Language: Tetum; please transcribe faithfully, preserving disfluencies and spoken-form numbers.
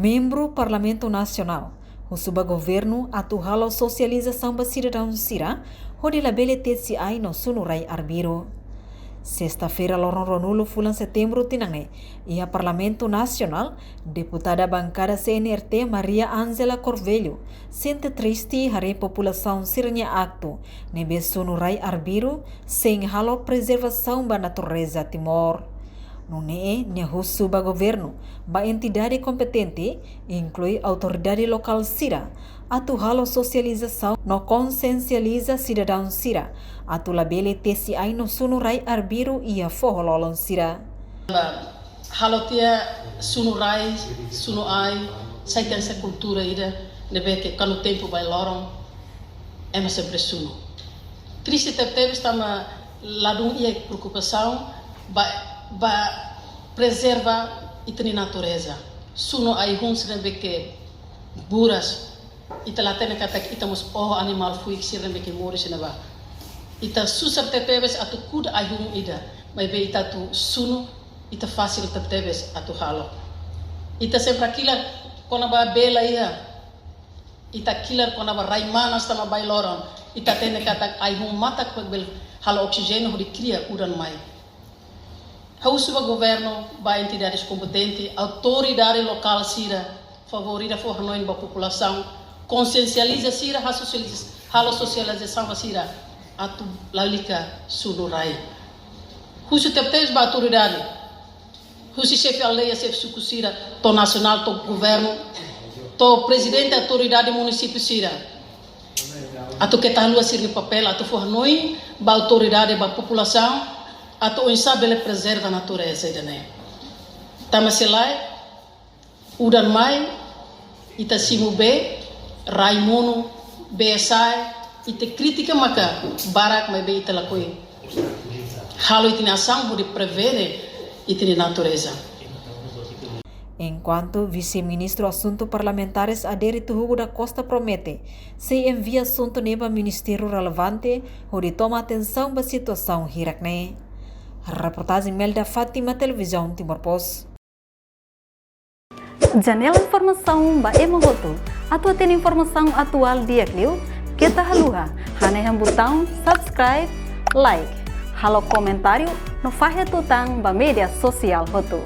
Membru Parlamentu Nasionál husu ba governu atu halo sosializasaun ba sidadaun sira hodi labele tesi ai no sunu rai arbiru. Sesta-feira, loron ruanulu fulan Setembru tinan ne'e, iha Parlamentu Nasionál, deputada bankada C N R T Maria Angela Corvelho sente triste haree populasaun sira-nia aktu ne'ebé sunu rai arbiru sein halo prezervasaun ba natureza Timor. Nune'e nia husu ba governu, ba entidade kompetente, inklui autoridade lokál sira, atu halo sosializasaun no konsiensializa sidadaun sira atu labele tesi ai no sunu rai arbiru iha foho-lolon sira. Halo tiha sunu rai, sunu ai, sai tiha hanesan kultura ida ne'ebé ke kuandu tempu bailoron, ema sempre sunu. Triste tebetebes tanba ladún iha preokupasaun ba, ba prezerva ita-nia natureza. Sunu ai-hun sira ne'ebé ke buras, ita la hatene katak ita mós oho animál fuik sira ne'ebé ke moris iha ne'ebá. Ita susar tebetebes atu kuda ai-hun ida, maibé ita atu sunu, ita fasil tebetebes atu halo. Ita sempre hakilar kona-ba bee la iha, ita hakilar kona-ba rai manas tanba bailoron, ita hatene katak ai-hun matak ne'ebé bele halo oksijéniu hodi kria udan-mai. Ha'u husu ba governu, ba entidades kompetente, autoridade lokál sira, favór ida fó hanoin ba populasaun, konsiensializa sira, halo sosializa-, halo sosializasaun ba sira atu lalika sunu rai. Husu tebetebes ba autoridade, husi xefe aldeia, xefe suku sira, to'o nasionál, to'o governu, to'o prezidente autoridade munisípiu sira, atu keta haluha sira-nia papél, atu fó hanoin ba autoridade, ba populasaun, atu oinsá bele prezerva natureza ida-ne'e. Tanba se lae, udan mai, ita simu bee, rai monu, bee sa'e, ita kritika maka barak, maibé ita lakohi halo ita-nia asaun hodi prevene ita-nia natureza. Enkuantu Vise-Ministru Asuntu Parlamentares Adérito Hugo da Costa promete sei envia asuntu ne'e ba ministériu relevante hodi toma atensaun ba situasaun hirak ne'e. Reportajen Melda Fátima, Televizaun Timor Post. Janela informasaun ba ema hotu. Atu hatene informasaun atuál di'ak liu, keta haluha hanehan butaun subscribe, like, halo komentáriu no fahe tutan ba média sosiál hotu.